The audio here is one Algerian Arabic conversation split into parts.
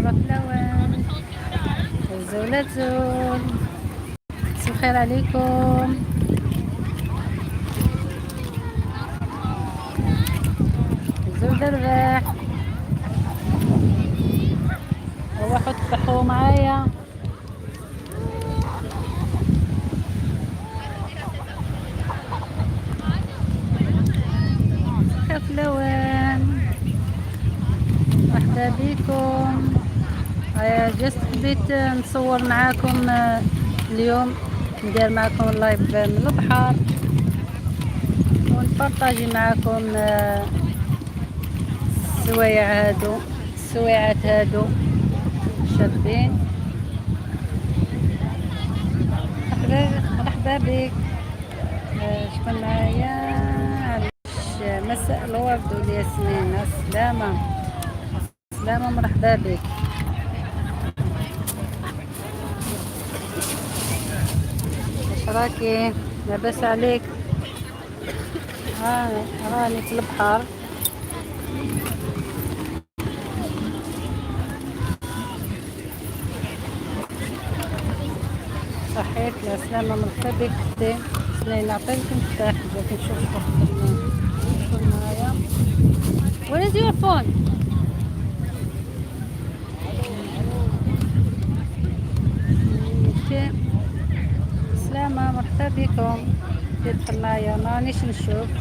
مرحبا فلاوان، زول زول، مساء الخير عليكم. زول الرباح، روحوا تفرحوا معايا. خير فلاوان، مرحبا بكم. just حبيت نصور معاكم اليوم، ندير معاكم live من البحر ون partager معاكم السوايع هادو، السويعات هادو شابين. مرحبا مرحبا بك. شكون معايا؟ مساء الورد والياسمين. السلامة السلامة، مرحبا بك. اش راكي؟ لاباس عليك؟ راني في البحر. صحيت السلامة، مرحبا بك اختي. سنين نعطيك المفتاح باش نشوف شكون معايا. Where is your phone? okay، سلامة، مرحبا بكم. يدخل معايا، مانيش نشوف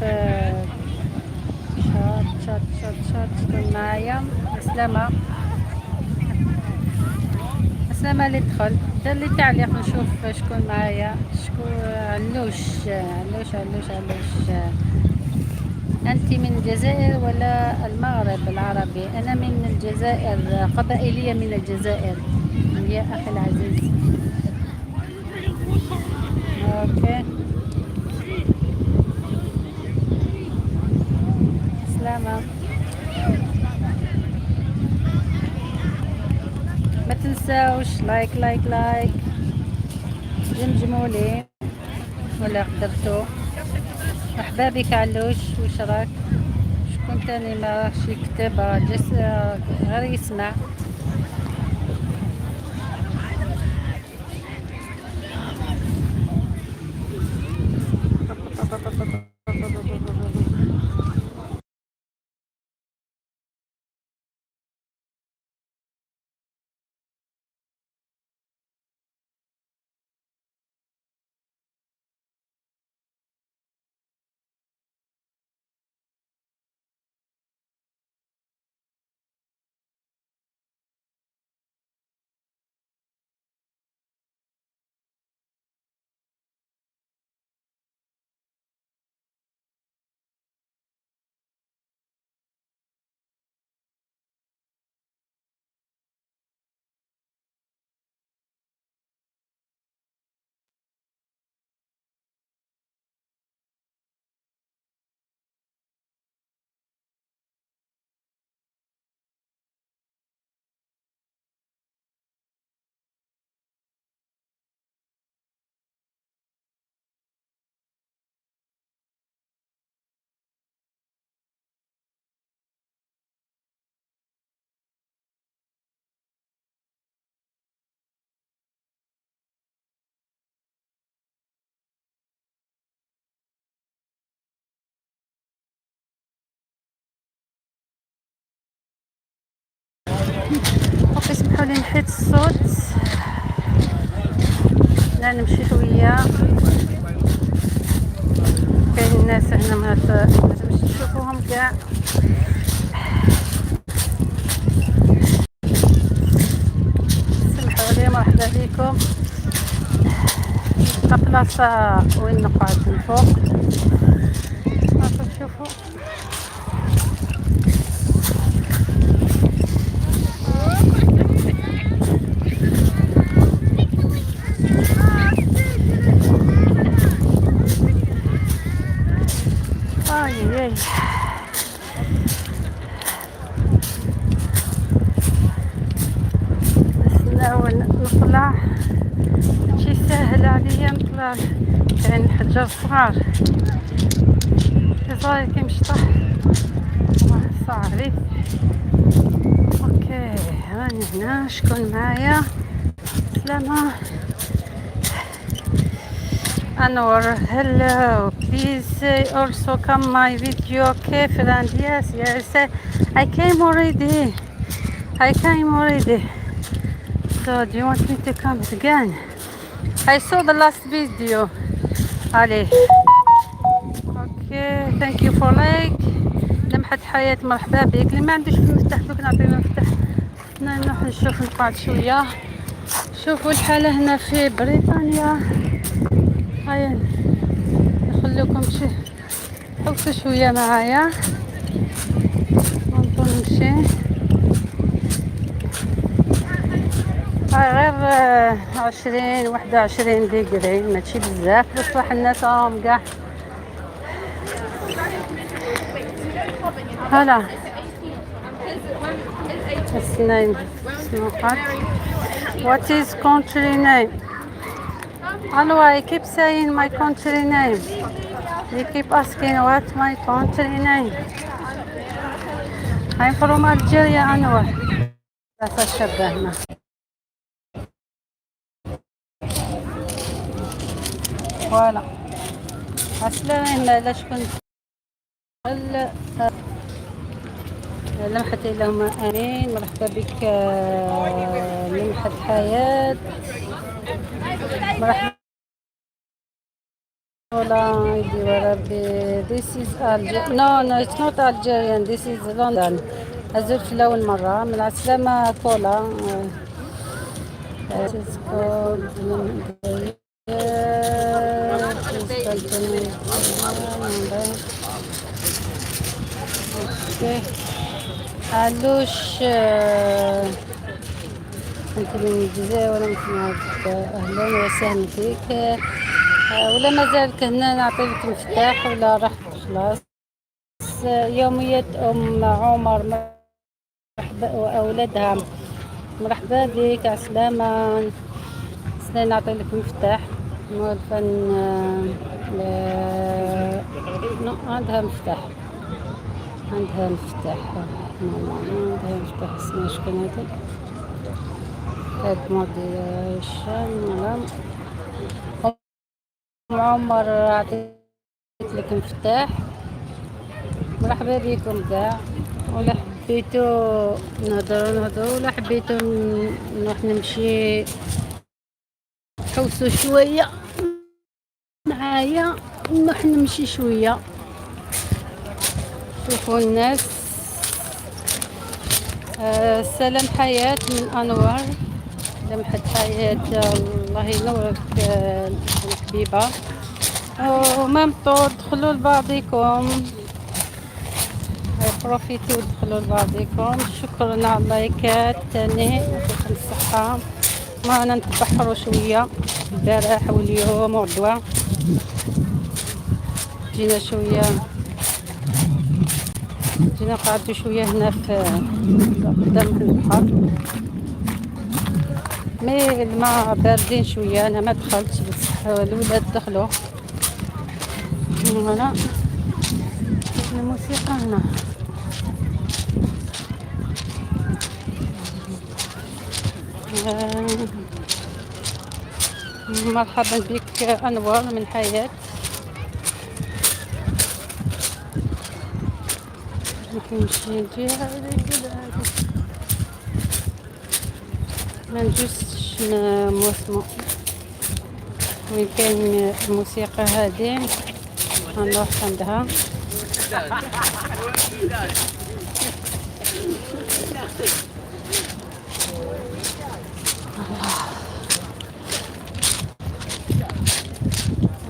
chat chat chat chat. شكون معايا؟ سلامة سلامة، اللي دخل دار لي تعليق نشوف شكون معايا. شكون؟ علوش علوش علوش علوش. أنت من الجزائر ولا المغرب العربي؟ أنا من الجزائر، قبائلية من الجزائر يا أخي العزيز. okay، سلامة. ما تنساوش like like like، جمجمولي ولا قدرتو. مرحبا بك علوش، وش راك؟ شكون تاني ما راهش يكتب؟ just غير يسمع. okay، اسمحوا لي نحيت الصوت، لا نمشي شويه. كاين الناس هنا ما لازمش تشوفوهم كاع. سمحوا لي. مرحبا بكم. نلقى بلاصة وين نقعد من فوق. شوفوا اي اي، نحاول نطلع، ماشي ساهل عليا نطلع، كاين حجر صغار صغير كيمشطح صعب. okay، راني أنا هنا، شكون معايا؟ سلامة. أنور، hello، please also come my video. Okay friend، yes، I came already، I came already، so do you want me to come again؟ I saw the last video. Allez، okay، thank you for like. لمحة حياة، مرحبا بك. اللي ما عندوش المفتاح دوك نعطيه المفتاح. نروح نشوف، نقعد شوية. شوفوا الحالة هنا في بريطانيا. هيا نخلوكم شي حوسوا شوية معايا ونطول نمشي. هاي غير 20 21 degree، ماشي بزاف، بصح الناس راهم كاع هلا اثنين نقاط. What is country name؟ Anwar، I keep saying my country name. You keep asking what my country name. I'm from Algeria، Anwar. لا شابة هنا. voilà، عسلامة. هنا شكون؟ لمحة اللهم امين. مرحبا بك لمحة حياة، مرحبا. ولا يدي وربي. This is Algeria. No، no، it's not Algerian، this is London. أزول في الأول مرة من العسلامة كولا. This is called okay. علوش، انت من الجزائر ولا من اهلا وسهلا فيك. ولا مازالك هنا نعطيك مفتاح ولا رحت خلاص؟ يومية ام عمر، مرحبا، واولادها، مرحبا بك، عسلامة. سنين نعطي لك مفتاح موالفة. No، عندها مفتاح، عندها مفتاح ماما، عندها مفتاح. اسمها شكون هادي؟ هاد moderation. ام عمر، عطيت لك مفتاح. مرحبا بكم كاع. ولا حبيتو نهضرو نهضرو، ولا حبيتو نروح نمشي حوسو شوية معايا، نروح نمشي شوية. شوفوا الناس. سلام حياة من أنوار. لمحة حياة، الله ينورك الحبيبة. و même temps دخلوا لبعضكم، profitez ودخلوا لبعضكم. شكرا على اللايكات تاني، يعطيكم الصحة. ما انا نتبحروا شوية البارح واليوم وغدوة. جينا شوية، جينا قعدت شوية هنا في قدام البحر، mais الماء باردين شوية. أنا ما دخلتش بصح الولاد دخلوا. هنا الموسيقى هنا. مرحبا بك أنوار من حياة. نمشي الجهة هذيك، ما نجوزش موسمو وين كاين الموسيقى هذه، نروح عندها.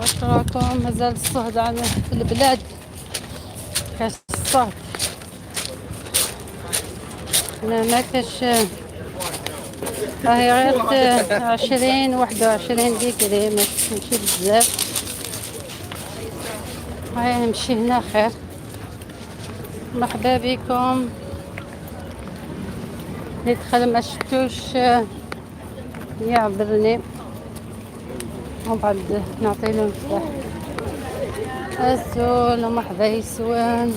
واش راكم؟ مازال الصهد عندنا في البلاد؟ كاش الصهد لا ما كاش؟ راهي غير 20 21 degree، ماشي بزاف. هيا نمشي هنا خير. مرحبا بكم. اللي دخل ما شفتوش يعذرني، ومن بعد نعطي له المفتاح. الزول ومرحبا يسوان.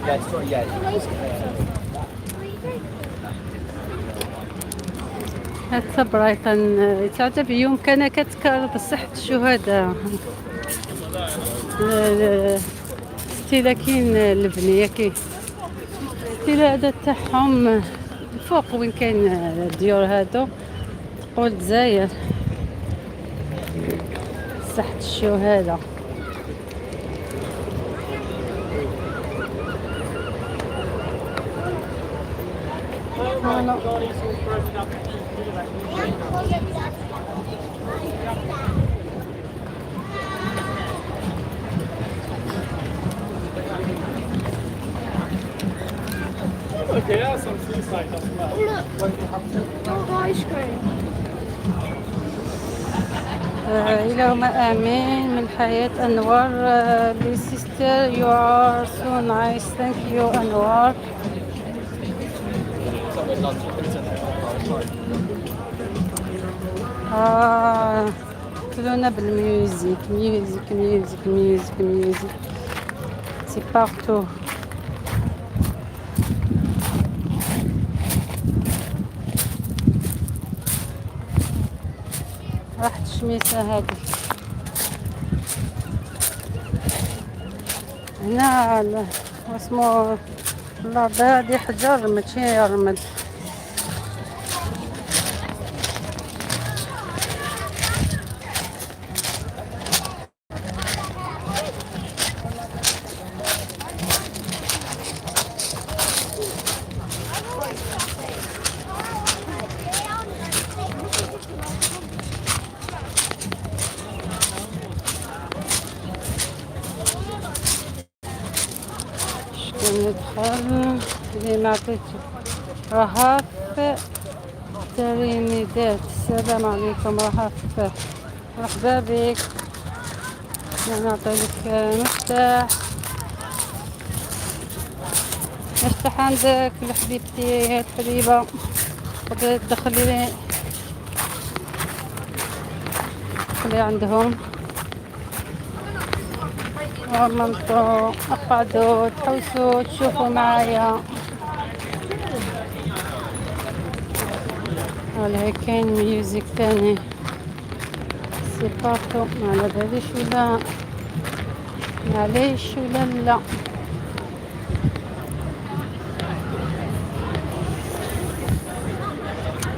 Yeah, sorry, yeah. هاد برايتون تعجب يوم كان كتكر بصحة الشهداء. ستيلا كاين البنية كي ستيلا هذا تاعهم فوق وين كاين الديور هادو، تقول دزاير صحة الشهداء. Voilà. Okay, that's some seaside. That's mad. Look, ice cream. اللهم امين. من حياة انوار. لي sister, you are so nice, thank you انوار. قتلونا بال music music music music music, c'est partout. راحت الشميسة هذه هنا. واسمو الأرض هذه حجر ماشي رمل. شكون ندخل اللي ما عطيت؟ رهف ترينيدات، السلام عليكم رهف، مرحبا بك. نعطي لك مفتاح، مفتاح عندك لحبيبتي الحبيبة، تقدري تدخلي تدخلي عندهم ومنطو اقعدوا تحوسوا تشوفوا معايا. ولا كاين music تاني, c'est partout. ما على باليش ولا معليش ولا لا.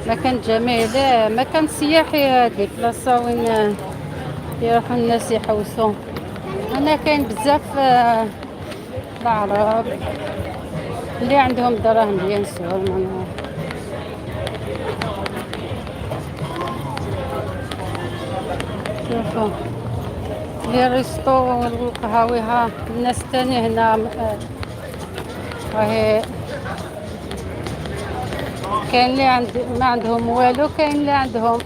مكان جميل، مكان سياحي. هذه بلاصة وين يروحوا الناس يحوسوا. هنا كاين بزاف العرب اللي عندهم دراهم, bien sûr معناها. شوفوا les restos والقهاوي، ها الناس تاني هنا. راهي كاين اللي عند ما عندهم والو، كاين اللي عندهم،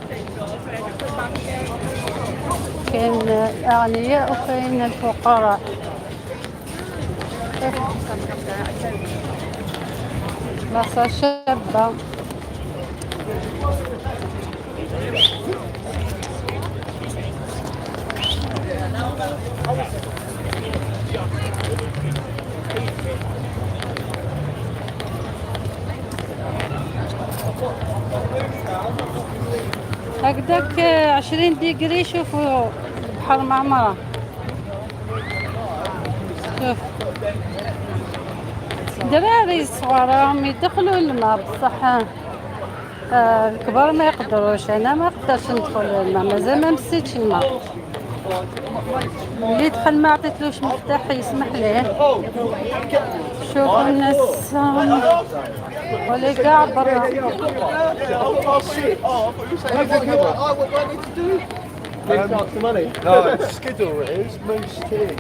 كاين الأغنياء وكاين الفقراء. بلاصة شابة. هكذاك 20 degrés. شوفوا البحر معمرة. شوف دراري الصغار راهم يدخلوا الماء، بصح الكبار ما يقدروش. انا ما نقدرش ندخل الماء، مازال ما مسيتش الماء. اللي دخل ما عطيتلوش مفتاح يسمح ليه. شوفوا الناس ولا كاع برا. No, it's Skiddaw, it is. Moose Tea.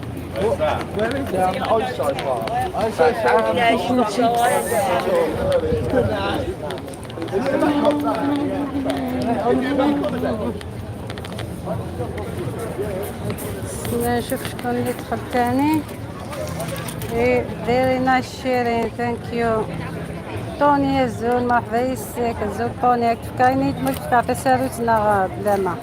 What, where is it? Eyesight Bar. Eyesight Bar. شنو chips. Is it back on that? Are you back on it? نشوف شكون اللي دخل تاني. Very nice sharing, thank you طوني. الزول مرحبا يسك الزول طوني. تفكرني تموت تعطي ساروتنا بلا ما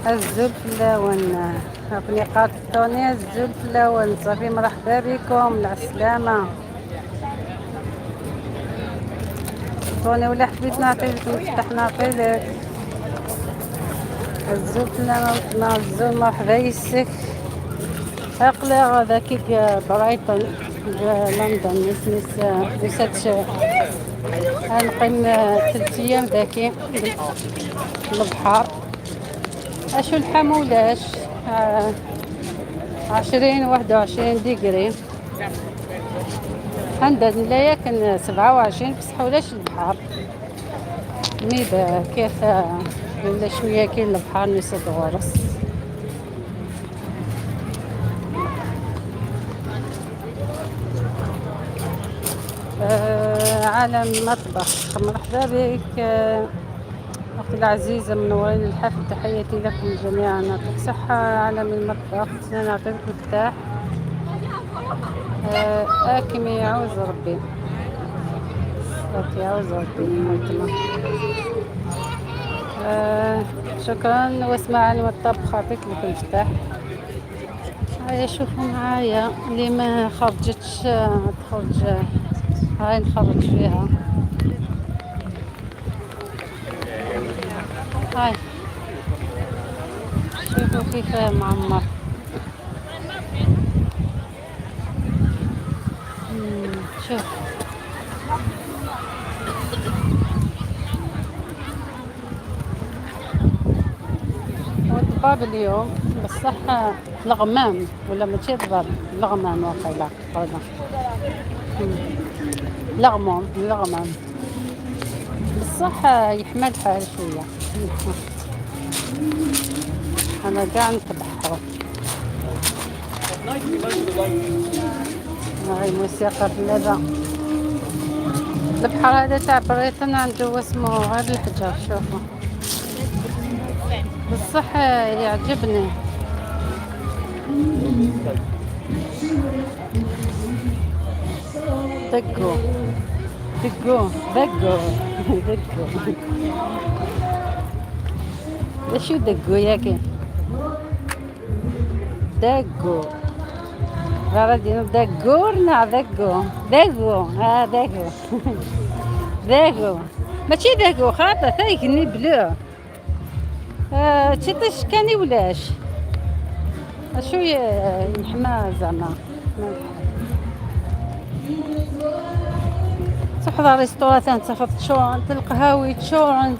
الزول في اللون. نقاط تونس زلت الأول. صافي مرحبا بكم، العسلامة. توني ولا حبيت نعطيلك مفتاح نعطيلك. الزول لا الزول مرحبا يسك. أقلع ذاك برايتون لندن نس نسات نقيم 3 أيام ذاكي البحر. أشو الحم ولاش 20 21 degrés. عندنا لا يكن 27 بصح ولاش البحر ميدا كيف ولا شوية كاين البحر نسد غرس. عالم مطبخ مرحبا بك أختي العزيزة، منورين الحفل، تحياتي لكم جميعا. يعطيك صحة عالم المطبخ. نعطيك مفتاح. آكمي يعوز ربي، يعوز ربي. شكرا. واسمع عالم الطبخ عطيك لك المفتاح. هيا شوفوا معايا اللي ما خرجتش تخرج، هاي نخرج فيها. هاي شوفوا كيف معمر. شوف والضباب اليوم بصح الغمام، ولا ماشي ضباب، الغمام وقيلا هذا لغمام لغمام بصح يحمل الحال شوية. انا كاع نتبحرو. هاي موسيقى اللذة. البحر هذا تاع بريطن عنده اسمه غير الحجر، شوفوا بصح يعجبني. دقو دقو دقو دقو. شو دقو ياكي؟ دقو غادي دقورنا دقو دقو. ها دقو دقو ماشي دقو خاطر ثايكني بلو. تشيطش كاني ولاش شو يحمى زعما. تحضر ريستوراتان تاخذ تشورن، القهاوي تشورن،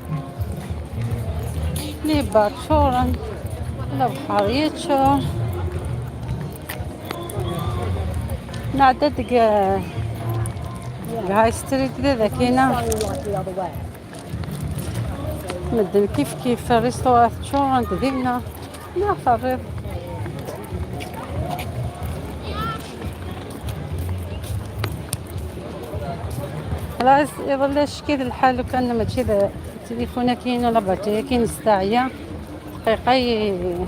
ليبا تشورن، البحر تشورن. نعدد هاي ستريت ذا كاينه مدن كيف كيف ريستورات تشورن ديالنا لا فريض. خلاص يظل كيف الحال. لو كان ماشي التليفون كاين ولا باتري كاين استعيا دقيقة يكفو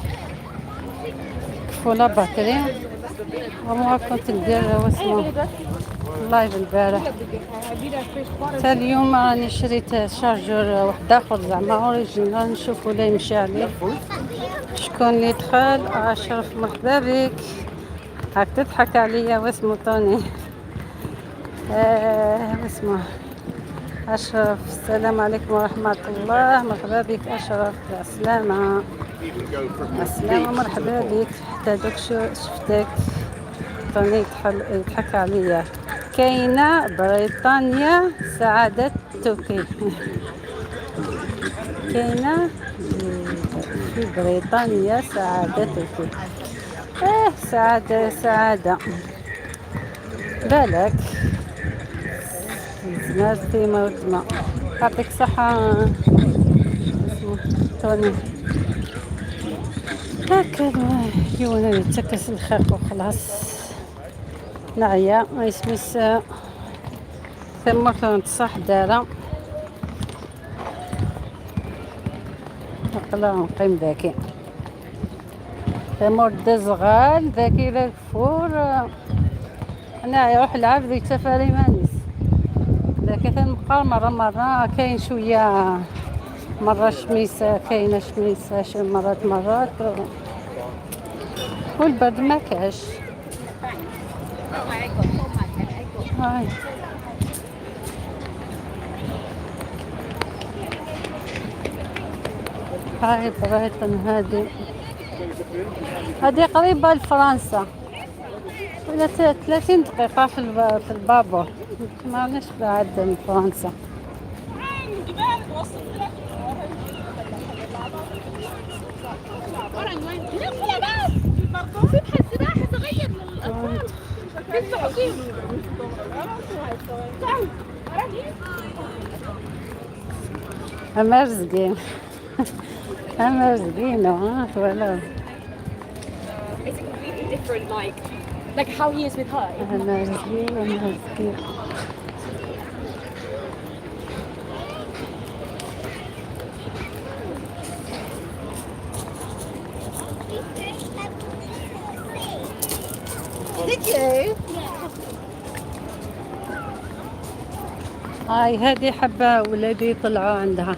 la batterie. وما كنت ندير واسمو live البارح. حتى اليوم راني شريت chargeur واحد اخر زعما original، نشوفو لا يمشي عليه. شكون اللي دخل؟ اشرف مرحبا بك. هاك تضحك عليا واسمو طوني. اسمه أشرف. السلام عليكم ورحمة الله، مرحبا بك أشرف. السلامة السلامة، مرحبا بك. حتى دوك شفتك طوني يضحك عليا. كاينة بريطانيا سعادة توكي. كاينة في بريطانيا سعادة توكي. سعادة سعادة بالك زمازتي موتما. يعطيك صحة توني. هكا يونا يتكس الخيق وخلاص نعيا يسمس ثم تصح دارا نقلا نقيم ذاكي ثم دزغال ذاكي ذاك فور. انا يروح العب ذيك سفاري مانيس لكن تنبقى مرة مرة كاين شوية، مرة شميسة كاينة شميسة، مرات مرات. والبرد ما كاش. هاي هاي برايتون، هذه هذه قريبة لفرنسا، ولا 30 دقيقة في البابور، ما راناش بعد من فرنسا. أمرزقين أمرزقين ها ولا It's a completely different, like how he is with her. أمرزقين أمرزقين. Did you? هاي هذه حبة ولادي يطلعوا عندها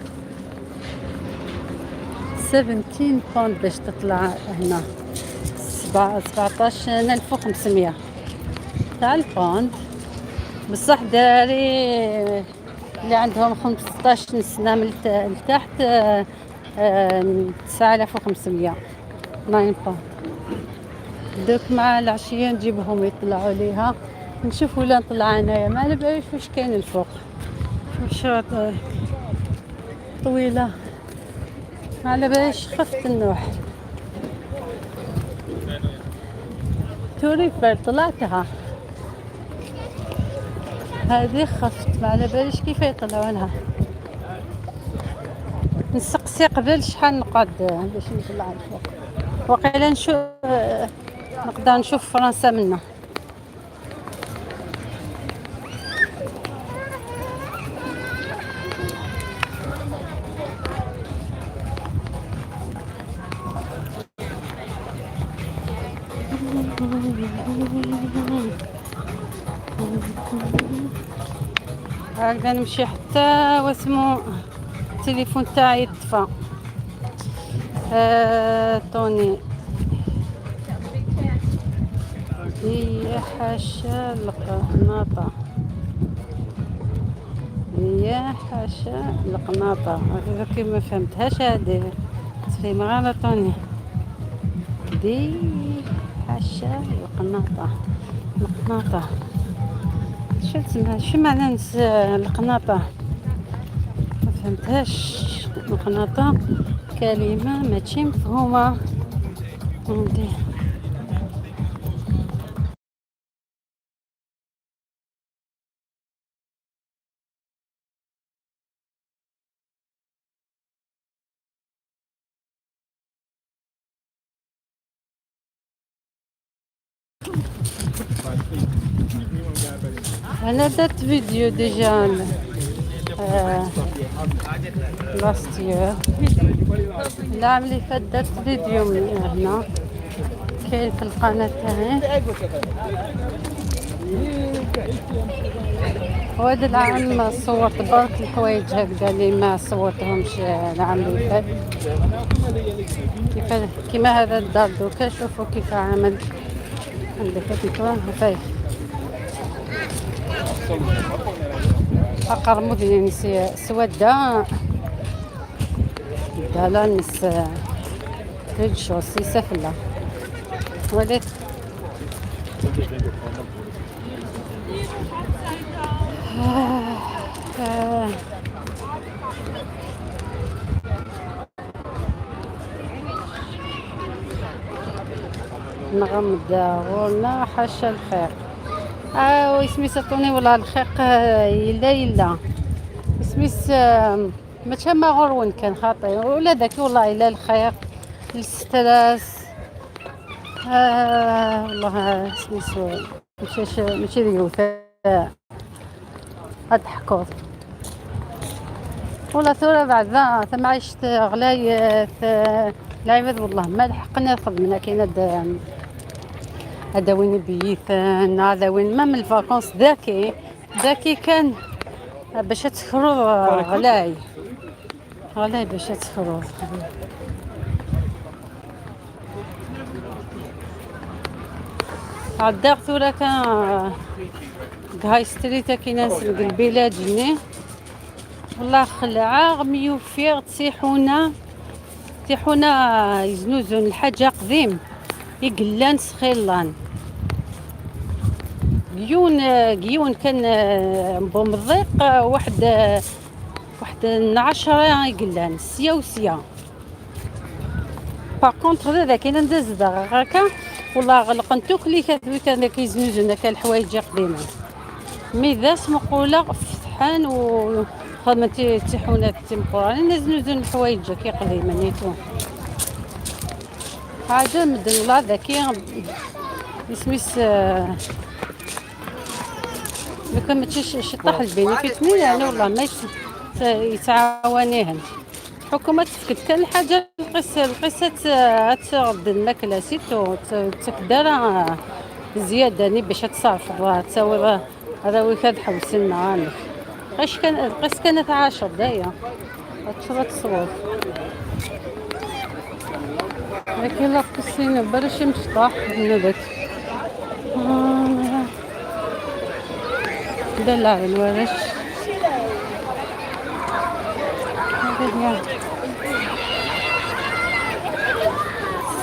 17 pound باش تطلع هنا، 17500 تاع ال pound. بصح دراري اللي عندهم 15 سنة من لتحت، 9500، 9 pound. دوك مع العشية نجيبهم يطلعوا ليها، نشوف ولا نطلع انايا، ما على باليش واش كاين الفوق. واش طويلة، ما على باليش، خفت نروح. tour Eiffel طلعتها، هذه خفت، ما على باليش كيف يطلعوا لها. نسقسي قبل شحال نقعد باش نطلع الفوق. وقيلا نشوف، نقدر نشوف فرنسا منا. هكذا نمشي حتى واسمو التليفون تاعي يطفى. توني هي حاشا القناطة، هي حاشا القناطة، كي ما فهمتهاش هادي تفهم غلط. توني دي حاشا القناطة، القناطة شو تسمى؟ شو معنى القناطة؟ ما فهمتهاش القناطة، كلمة ماشي مفهومة عندي. أنا درت فيديو déjà last year، العام اللي فات درت فيديو من هنا، كاين في القناة تاعي. وهذا العام صورت برك الحوايج هكذا اللي ما صورتهمش العام اللي فات، كيف كيما هذا الدار دوكا، شوفوا كيف عامل عندك فايف أقرمود نسي سودا دالا نس rez-de-chaussée سفلة ولات. نغمض غورنا حاشا الخير. واسمي سطوني والله الخيق، يلا يلا اسميس، ماشي ما غرون كان خاطي ولا ذاك والله الا الخيق ال stress. والله اسميس ماشي ماشي ديال اضحكوا والله ثورة بعد ذا ثم عشت غلاية العباد والله ما لحقنا خدمنا. كاين هذا وين بيثن، هذا وين ما من ال vacances ذاكي ذاكي كان باش تخرج غلاي غلاي باش تخرج. عداغ ثورا كان هاي ستريت كي ناس البلاد جني والله خلعة ميوفيغ تسيحونا تيحونا يزنوزون الحاجة قديم يقلان سخيلان قيون كان بومضيق واحد 10 يقلان سيا وسيا. par contre هذا كاين ندز هكا والله غلقنتو كلي كان كيزنوزون هكا الحوايج قديمة. mais ذا مقولة فتحان و خدمة تيحونات تيمقرانين نزنوزون الحوايج كي قديمة نيتو حاجة مدن والله ذاكي يسميس لو كان ماشي شي طاح ال bénéfice يعني والله ما يتعاونيهن. الحكومة تفكد كان الحاجة القصة تغد الماكلة c'est tout تكدر زيادة ني باش تصرف تساوي هذا ويكاد حوسنا عامك اش كان القص كانت 10 دايا تشرط الصوت. لكن لا قصينا برشي مشطاح من ذاك دلع الورش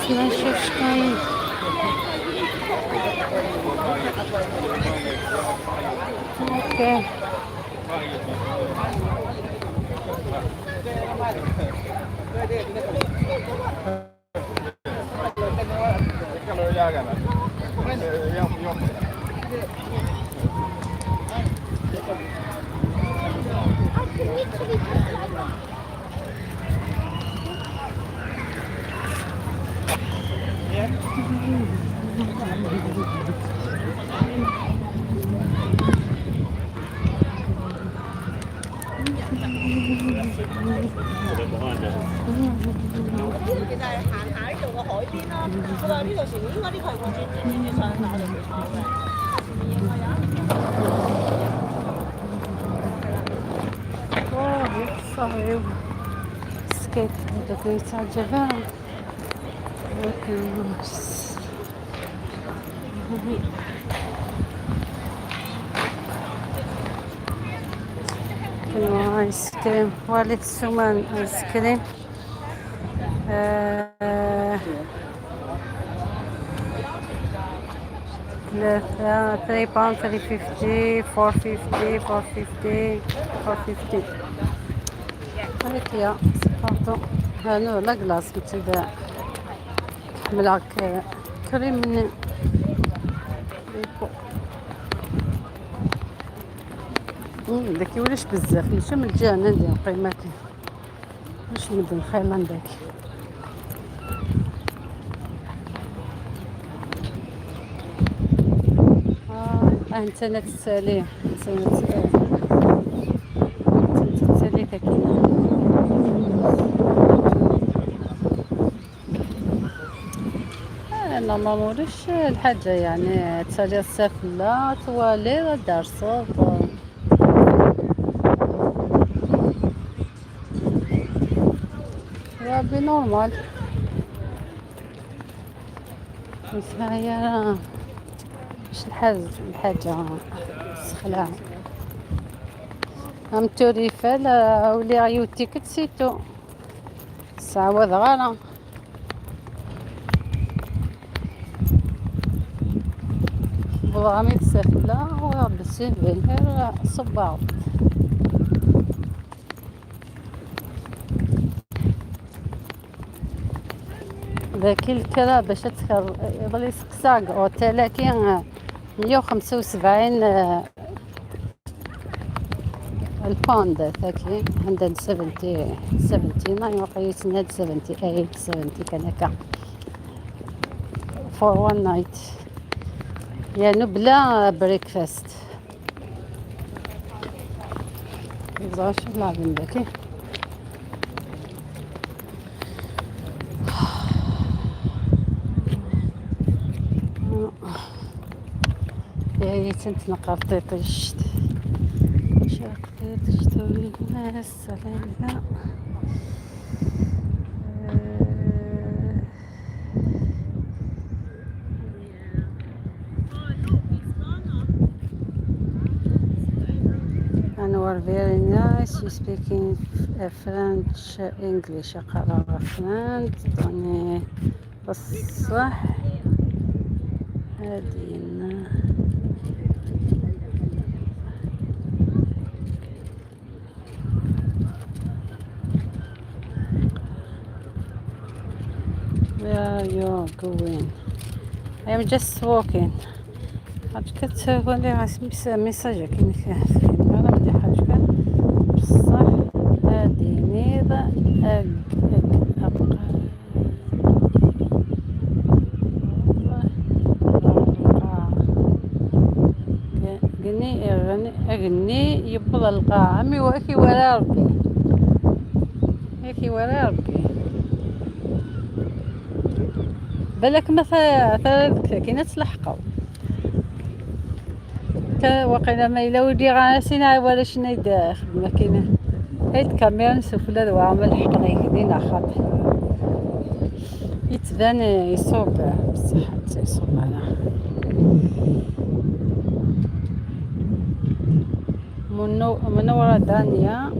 نشوف شكون. okay سكيت هذاك يتعجب ايس كريم والد السمان ايس كريم 3 pound 350 450 450 450. هذيك هي pardon هانو la glace متباع ملاك كريم داك يوليش بزاف ماشي من الجهة ندير قيمة واش مدن خير من داك. انت تسالي انت تسالي تاكينا normalement الحاجة يعني تسالي السافلة توالي دار صوت ربي normal. بس هيا مش الحاجة سخلة ام توريفال ولي غيو ticket c'est tout ساعة غالا بغامي تسافلة وربي سيفل غير صباط. ذاك الكرا باش تخر يظل يسقساك اوتيل كاين 175 ال pound ذاكي 170 79 وقيت 78 70 كان هكا for one night يعني بلا breakfast. يبغاش نلعب ذاكي. يا تنتنقر طيطيشت شاقطيطشت الناس علينا. أنور very nice you speaking French English. أقرأ French دوني بصح هادي. Where are you going? I am just walking. كتولي message كاين راه مليحة شكون بصح هادي نيض أك أك أبقى. قني أغني يبض القاع عمي وأكي ولا ربي أكي ولا ربي بالك مثلا كاين تلحقوا وقيلا ما الا ودي غاسينا ولا شنو خدمة كاينه هاي الكاميرا نسوف لا وعمل لحقنا يهدينا خاطر يتبان يصوب بصح يصوب انا منورة دانيا.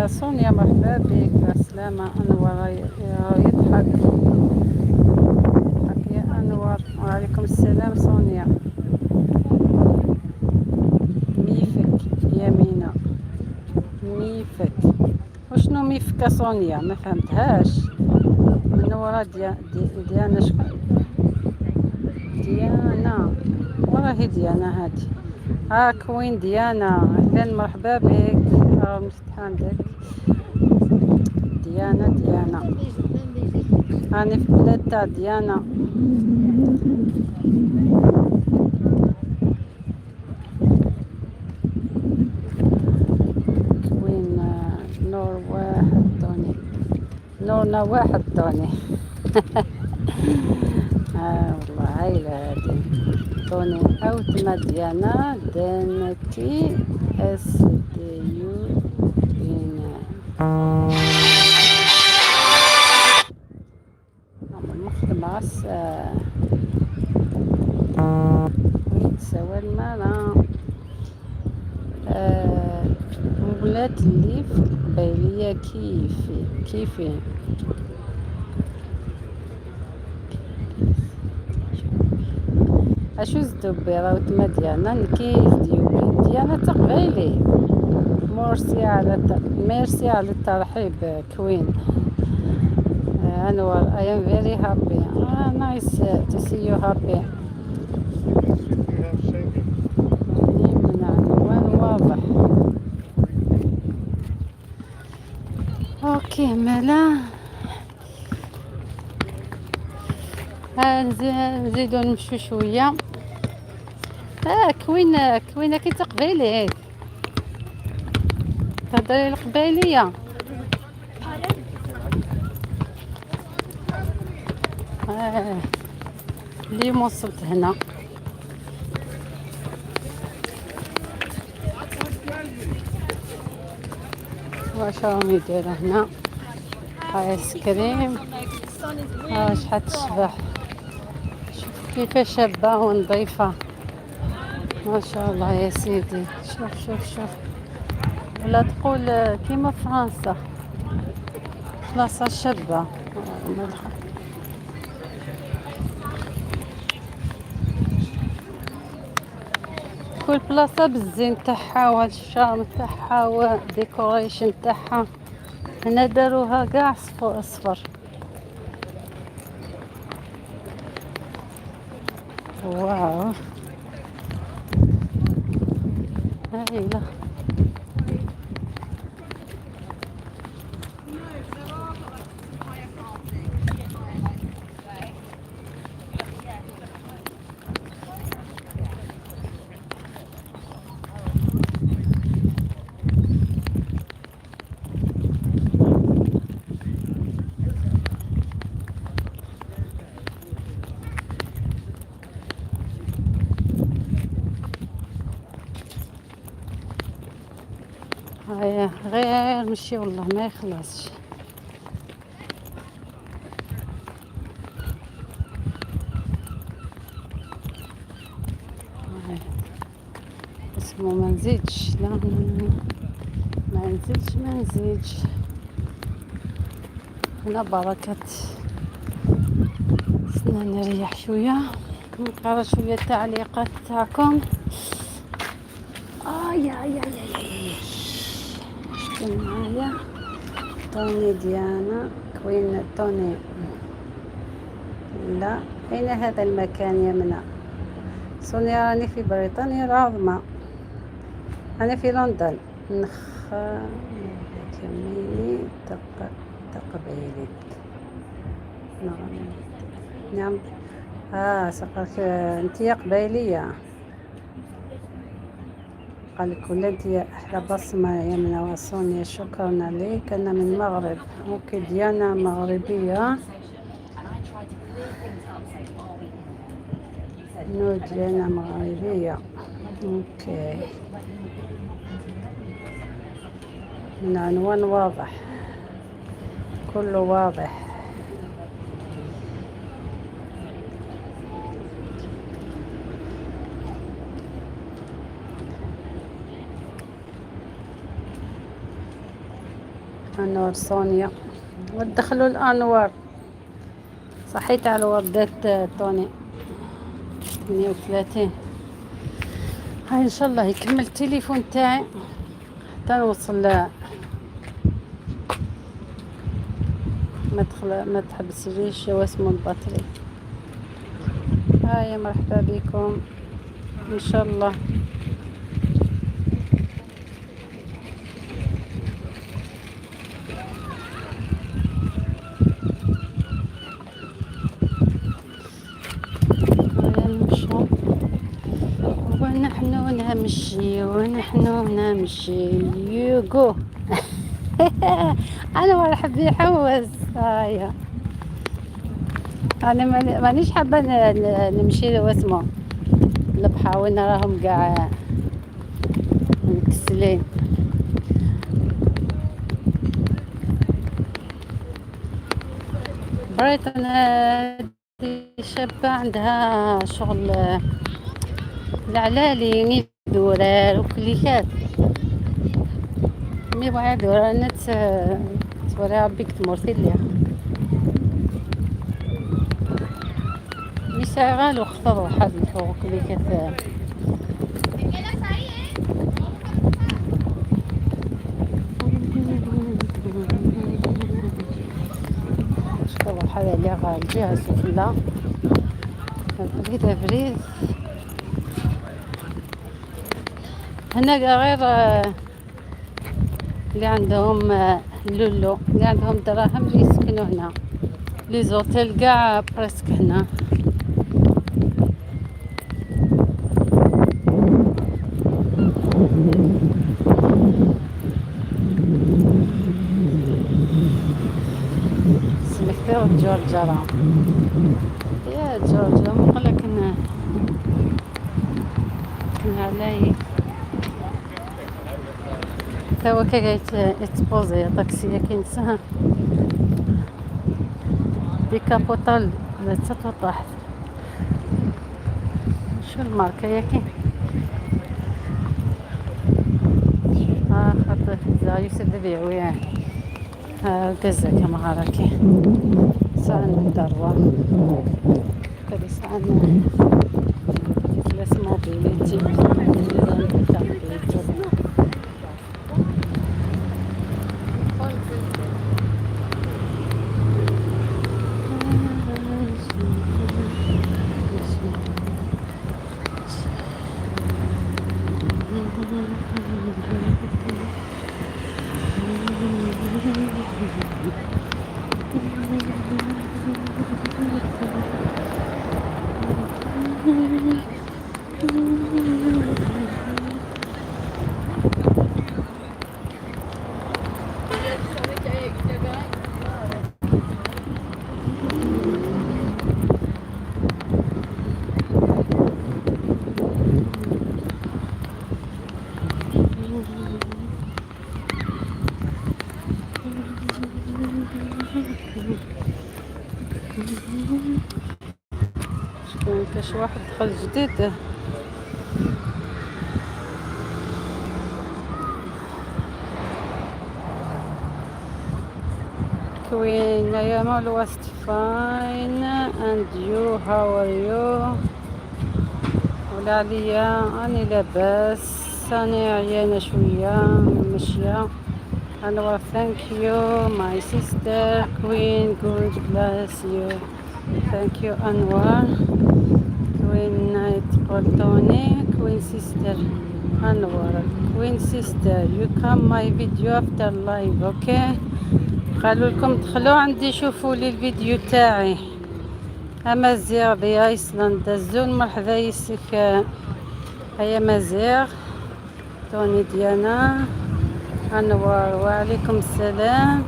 سونيا مرحبا بك بالسلامة. أنور يضحك يضحك يا أنور. وعليكم السلام سونيا. ميفك يا مينا ميفك وشنو ميفك سونيا؟ ما فهمتهاش. منورة ديانا. شكون ديانا؟ وراهي ديانا هادي. Queen ديانا اهلا مرحبا بك. مفتوح عندك ديانا. ديانا راني في بلاد تاع ديانا. Queen نور واحد دوني نورنا واحد دوني. والله عايلة هادي دوني اوت ما ديانا دانتي اس دي يو بين مخدمة ويتسوى المالا. ولات اللي في القبيلية كيفي كيفي اشو زدوبي راهو تما ديانا نكيز ديوبي ديانا تقبيلي. ميرسي على الترحيب Queen انور. I am very happy. Nice to see you happy. من عنوان واضح. okay مالا نزيدو نمشو شوية. Queen كوينة كي تقبيلي تهضري القبيلية. اليوم وصلت هنا. واش راهم يديروا هنا؟ ايس كريم. شحال تشبح. شوف كيفاش شابه ونظيفه ما شاء الله يا سيدي. شوف شوف شوف ولا تقول كيما فرنسا بلاصة شابه. كل بلاصة بالزين تاعها وال charme تاعها و décoration تاعها. هنا داروها كاع اصفر. واو هايلة. هيا غير مشي والله ما يخلصش. واسمو ما نزيدش، لا ما نزيدش ما نزيدش. هنا بركات، استنى نريح شوية، نقرا شوية التعليقات تاعكم. يا يا يا يا يا، شكون معايا؟ توني ديانا كوين توني. لا، أين هذا المكان يا منى؟ سونيا راني في بريطانيا العظمى، أنا في لندن. نخ كميني تقبيلي. نعم نعم. سقرت انت يا قبيلية. قال لك ولا انت يا احلى بصمة يا منى وسونيا، شكرا عليك. انا من المغرب. OK ديانا مغربية. no ديانا مغربية. OK، من عنوان واضح، كله واضح. انوار سونيا، ودخلوا الانوار. صحيت على وردات توني. 38. هاي ان شاء الله يكمل التليفون تاعي حتى نوصل. ما تخل ما تحبسليش واسمو ال batterie. هاي مرحبا بكم ان شاء الله. هيا نمشو ونحن نمشي ونحن نمشي يوغو. انا مرحبا يحوس. هايا انا مانيش حابة نمشي واسمو البحر وين راهم كاع مكسلين. بريطان هادي شابة عندها شغل العلالي دورار وكليكات مي بغا دورار نت توريها بيك تمورتي ليها مي ساعة الوقت تروح هاد الفوق كليكات. شكون هذا اللي غا الجهة السفلى بريد بريد هنا غير اللي عندهم لولو، اللي عندهم دراهم اللي يسكنوا هنا. les hôtels كاع presque هنا. سمكتير جورجرا يا جورجا مقلك كن علي توا كي يتبوزي طاكسية كينساها décapotable تطوطح. شو الماركة ياكي؟ خاطر يوسف بيعويا قزة كما غراكي ساعة ندروا كذا ساعة فلاس موبيليتي. شكون كاش واحد دخل جديد؟ Queen. I am always fine and you, how are you? ولا عليا أني لاباس، أني عيانة شوية ماشية. أنوار thank you my sister Queen, God bless you. Thank you أنوار. Queen تقول توني Queen sister أنوار Queen sister, you come my video after live, okay? قالوا لكم دخلوا عندي شوفوا لي الفيديو تاعي. امازيغ دي ايسلندا الزون مرحبا يسك. هيا مازيغ توني ديانا انوار وعليكم السلام.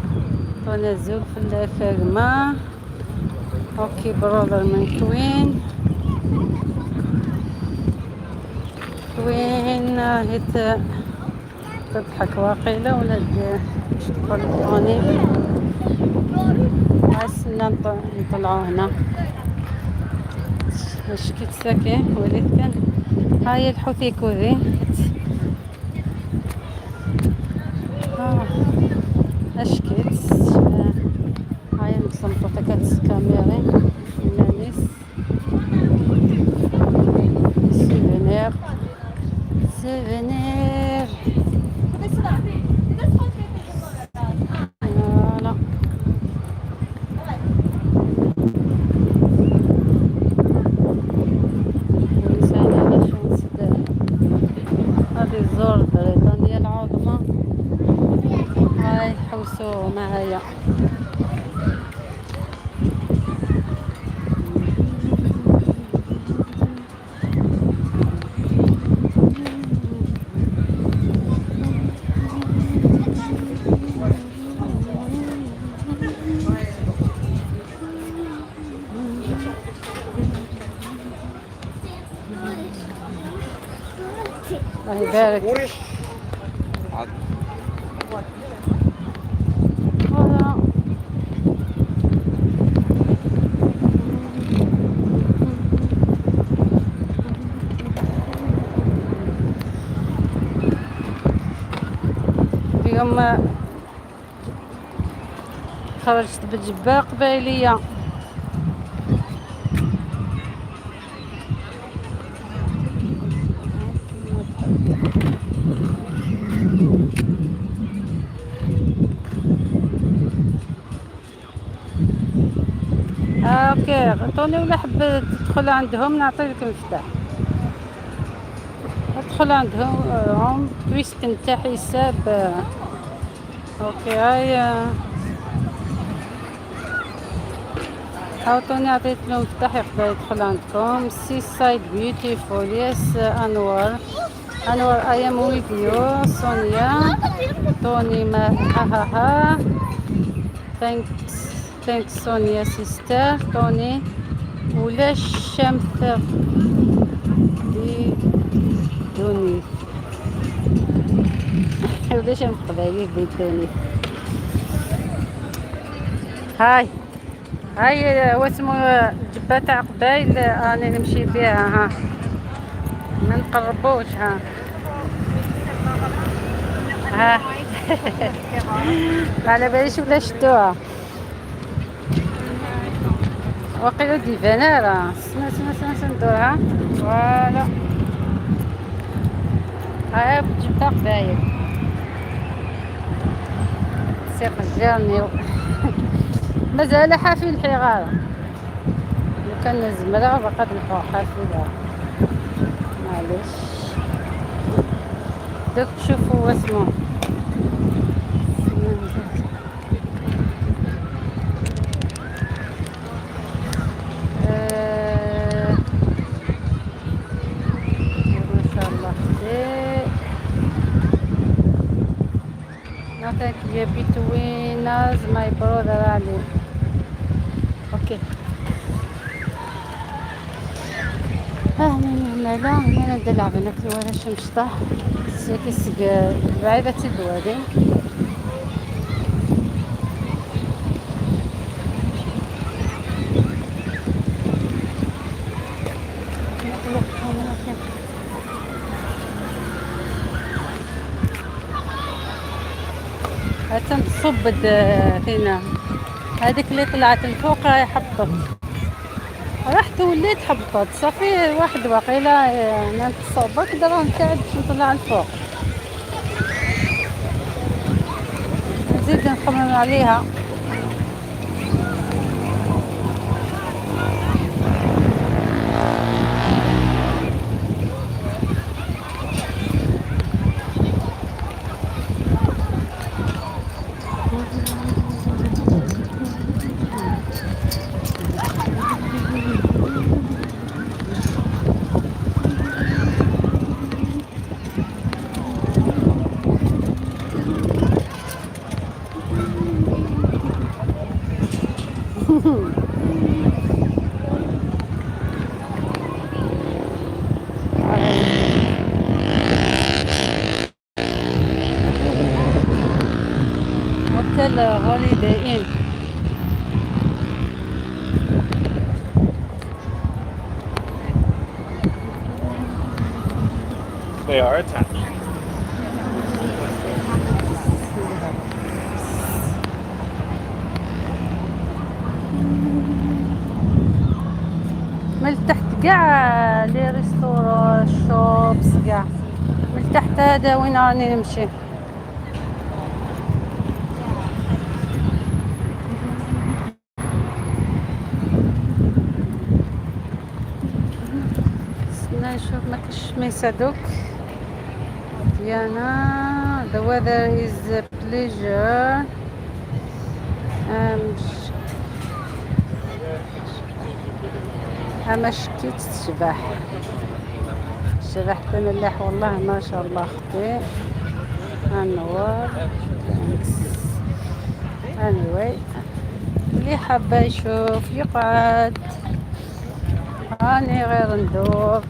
توني زول في الفاغما. okay brother من Queen. Queen هي تضحك واقيلا ولا تقول توني؟ استنى نطلعو هنا. اش كيتساكي وليت كان هاي الحوثي كوذي اش كيت هاي نصمتو كاتسكاميري نانيس souvenir souvenir. voilà. الإنسان علاش نسد غادي يزور بريطانيا العظمى. هاي حوسوا معايا. الله يبارك. voilà. اليوم خرجت بجبة قبايلية. Okay طوني ولا حب تدخل عندهم نعطيك المفتاح. ادخل عندهم puisque انت حساب. Okay هاي عاوتاني عطيت له مفتاح يقدر يدخل عندكم. seaside beautiful, yes. انور انور I am with you. سونيا توني ما ها ها ها. thanks thanks سونيا sister. توني ولا الشمس دي دوني ولا شمس قبايلي دي دوني. هاي هاي واسمو الجبة تاع قبايل انا نمشي بها. ها ما نقربوش. ها ها ما على باليش ولا شدوها وقيلو دي فنارة. سما سما سما سما ندورها. voilà هاي جبتها قبايل سيق الجرني مازال حافي الحغارة. لو كان الزمرة بقى نحو حافي. معليش دوك تشوفوا واسمو. ما شاء الله. Nothing between us, my brother Ali. Okay. لا لا هنا ندلع بنات ولا الشمس طاح سيكس بعيدة الوادي. حتى تصب فينا. هذيك اللي طلعت الفوق راهي حبطت، رحت وليت حبطت صافي. واحد وقيله نتصوبك دراهم تاعي باش نطلع الفوق، نزيد نخمم عليها. Hotel Holiday Inn. They are attached. من تحت كاع les restaurants، shops كاع من تحت. هذا وين راني نمشي. استنى نشوف ما كاش ما يساعدوك. ديانا، the weather is a pleasure. أما شكيت تشبح شبحت ملاح والله ما شاء الله. اختي انور، thanks anyway. اللي حابة يشوف يقعد، راني غير ندور.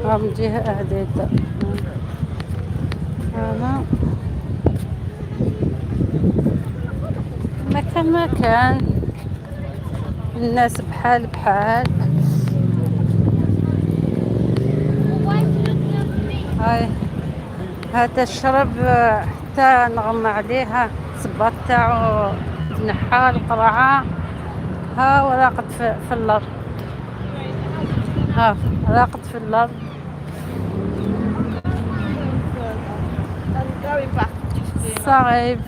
هم جهة هديت هذا مكان مكان الناس بحال بحال. هاي هذا الشرب حتى نغمى عليها، الصباط تاعو تنحى القرعة. ها هو راقد في الأرض، ها راقد في الأرض. I'm going back just صعيب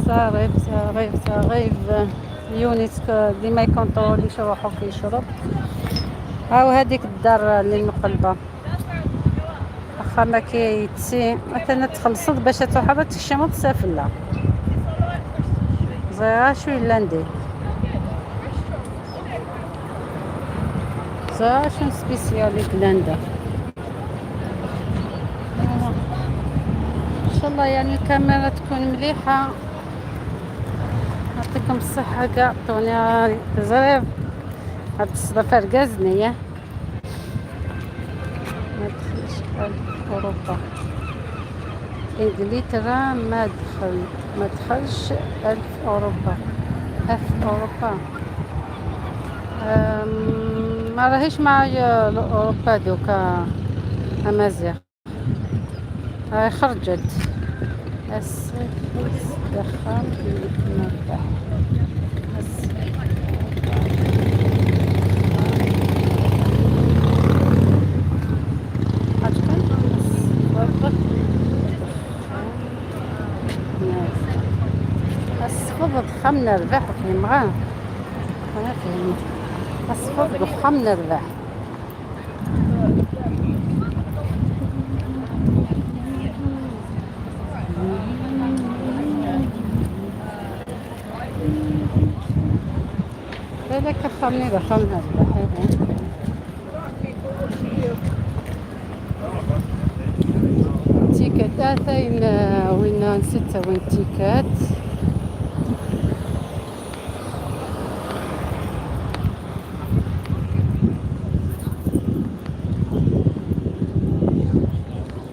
صعيب صعيب صعيب. يونس ديما يكونطروليش روحو كي يشرب. هاو هذيك الدار اللي مقلبة واخا ما كيتسي مثلا تخلصت باش تروح تكشم تسافر لا زيرا شوي لاندي زيرا شنو spécial بلاندا. ان شاء الله يعني الكاميرا تكون مليحة. يعطيكم الصحة كاع. عطوني زريب هاد الصدفة ركازني. ما دخلش أوروبا، إنجلترا ما دخلش ألف أوروبا، ألف أوروبا. ما راهيش معايا أوروبا دوكا أمازيغ، هاي خرجت. دخل مرتاح. الصفض دخلنا ربح في مغا ما فهمت. الصفض دخلنا ربح. بالك خمني دخلنا ربح. ticket اثين وين نسيت وين ticket.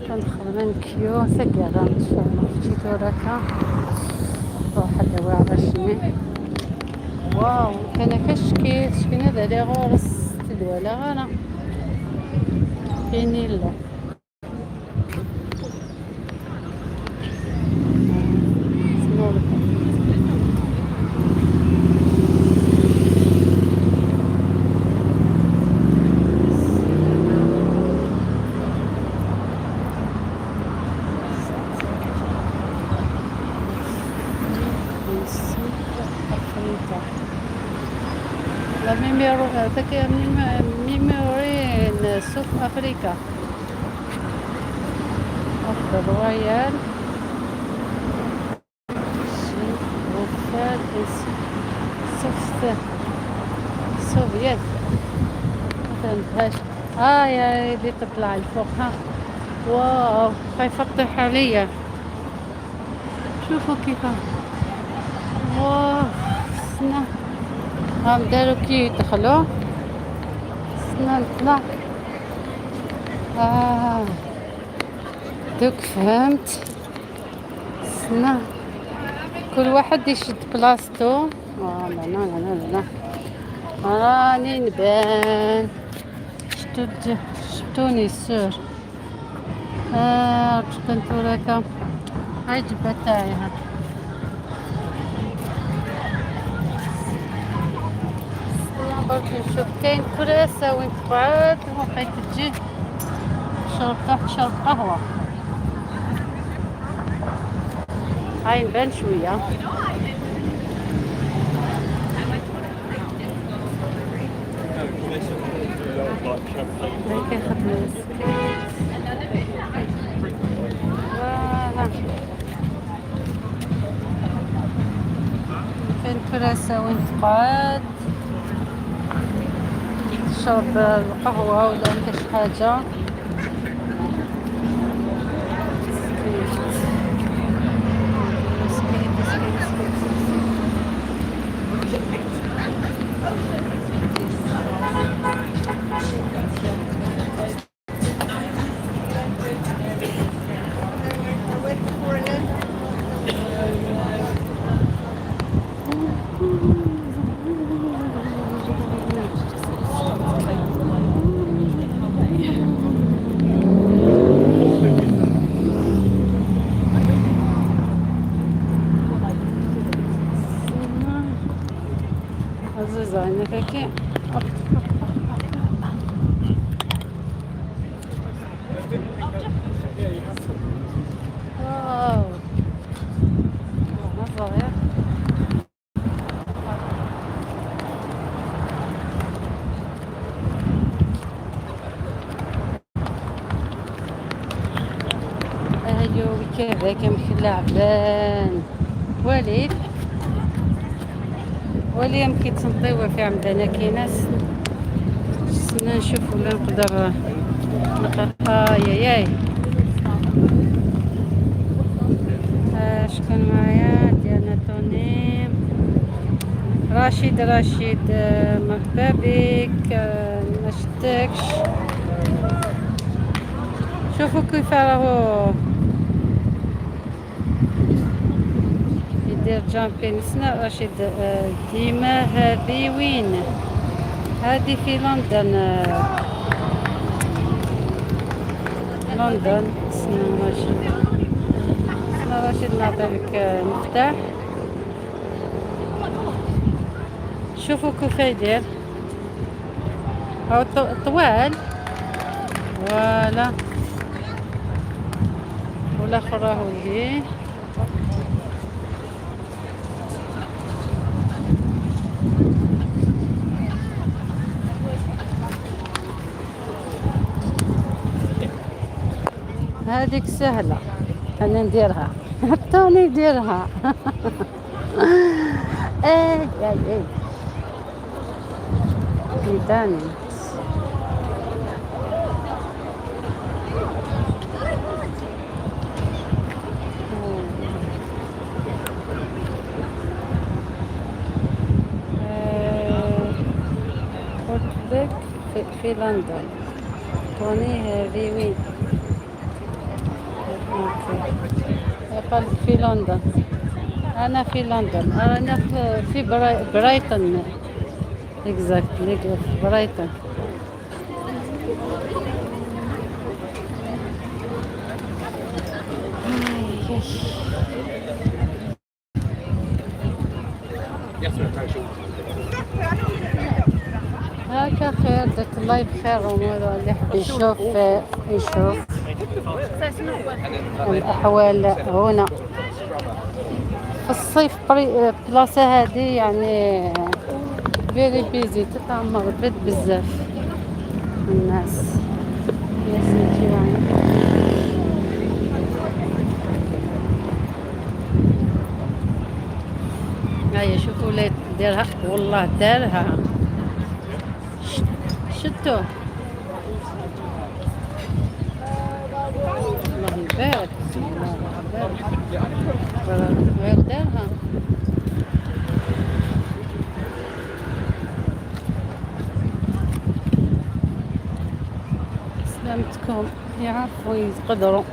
كنخدم queue سكرة ان شاء الله جيت وراكا واحد واعر شني. واو كان كشكي شكون هذا لي غورس تدولا غانا كاينين لا. امريكا. La numéro هذاك numéro South Africa of the Royal Soviet. ما فهمتهاش. يا اللي تطلع الفوق. ها واو، خايفة تطيح عليا. شوفوا كيف، واو، سنة هم داروا كي يدخلوا. سنة نطلع. دوك فهمت. سنة كل واحد يشد بلاصتو. لا لا لا لا لا، راني نبان. شتو شفتوني السور. كنت وراك. هاي جبة تاعي. ها برك نشوف كاين كراسة وين تقعد وبقيت تجي تشرب، تروح تشرب قهوة. هاي نبان شوية. هاي كيخدمو ال skate. voilà، كاين كراسة وين تقعد تشرب القهوة ولا كاش حاجة. skate skate skate skate. عزيزة عينك كي hop hop hop. واو، صغير. ايوا كذا كم لعبان وليد ولي يمكن تنطيوه في عندنا. كاين سنا نشوف ولا نقدر نقرا. يا ياي، شكون معايا؟ ديانا، توني، رشيد. رشيد، مرحبا بك. ما شتكش. شوفوا كيف راهو يدير jumping. سنا رشيد. ديما هذه وين؟ هذه في لندن. لندن. سنا رشيد، سنا رشيد، نعطيك مفتاح. شوفوا كيف يدير. هاو طوال. voilà، والاخر راهو ليه. هذيك سهلة، أنا نديرها. توني يديرها. ايه ايه ايه تاني. قلت لك في لندن توني. هذه وين؟ okay، قال في لندن. انا في لندن، انا في برايتون exactly، في برايتون. آي، آي. هكا خير، درت ال live خير. اللي يحب يشوف يشوف الأحوال هنا. في الصيف بلاصة هذه يعني very busy، تتعمر بيت بزاف الناس. الناس يجيو عندي. هيا شوفوا لا دارها، والله دارها. شتو الله يبارك، الله يبارك، غير دارها. سلامتكم، يعرفوا يقدروا.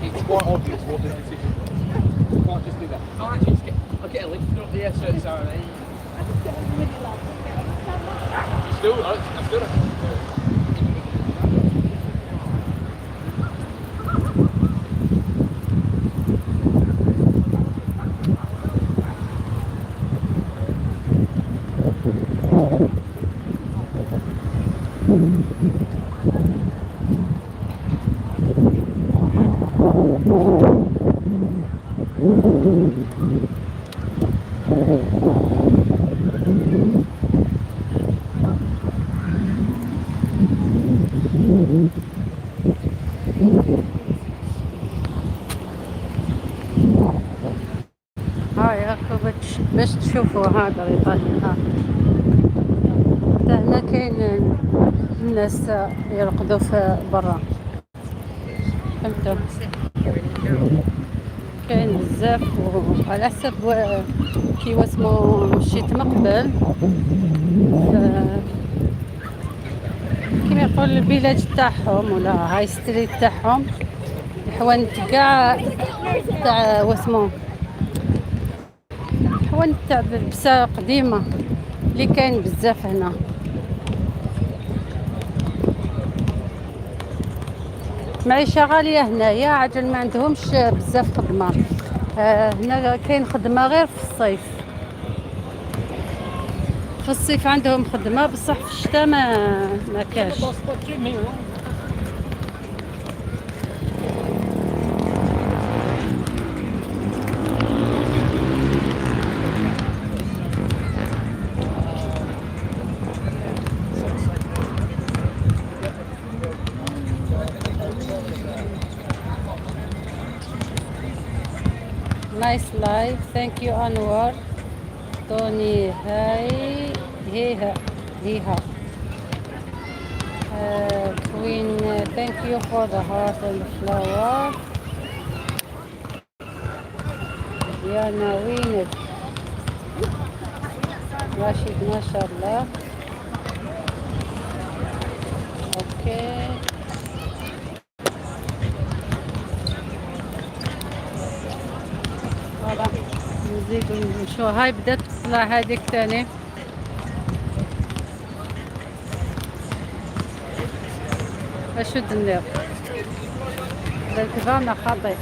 It's quite obvious what the decision was. You can't just do that. I'll actually just get, I'll get a lift up there, so it's alright. Still, I still don't. هاي هاكا باش تشوفوا ها بريطانيا. ها حتى هنا كاين الناس يرقدوا في برا، فهمتوا؟ كاين بزاف، وعلى حسب كي واسمو مشيت من قبل، كيما يقول ال village تاعهم ولا high street تاعهم، الحوانت كاع تاع واسمو حوانت تاع لبسه قديمه اللي كاين بزاف هنا. معيشة غالية هنايا، عجل ما عندهمش بزاف خدمة. هنا كاين خدمة غير في الصيف، في الصيف عندهم خدمة، بصح في الشتاء ما كاش. Nice live, thank you Anwar. Tony, hi, hey, hey, ha. Queen, thank you for the heart and the flower. Diana, وينك؟ راشد ما شاء الله. Okay. Voilà. نزيدو نمشو. هاي بدات تطلع هذيك ثاني. اشد النار الكفامة خاطئ.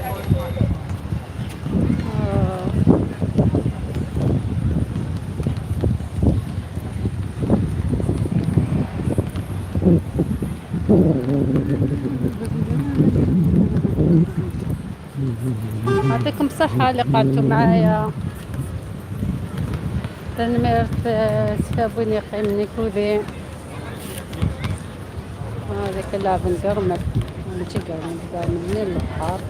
يعطيكم الصحة اللي قعدتوا معايا. تنميرت سفابوني قيمني كوذي. هذاك اللعب نقرمد، ماشي قرمد، قرمد من البحر.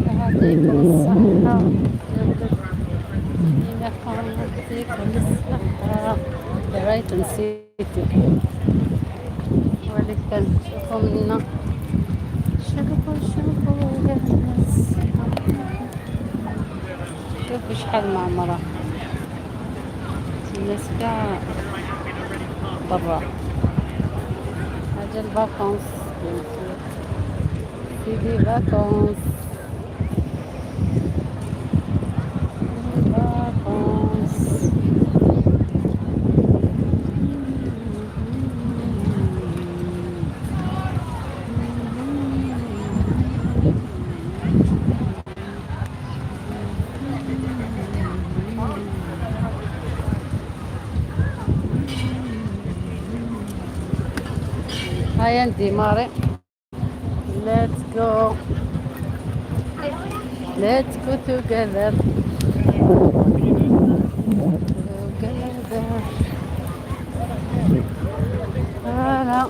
يعطيكم الصحة، يعطيكم الصحة. برايتون سيتي ولكن شوفوا منا، شوفوا شوفوا يا الناس، شوفوا شحال معمرة الناس كاع برا. حاجة ال vacances، c'est des vacances، vacances. هيا نديماري. Let's go. Let's go together. Together. Voilà.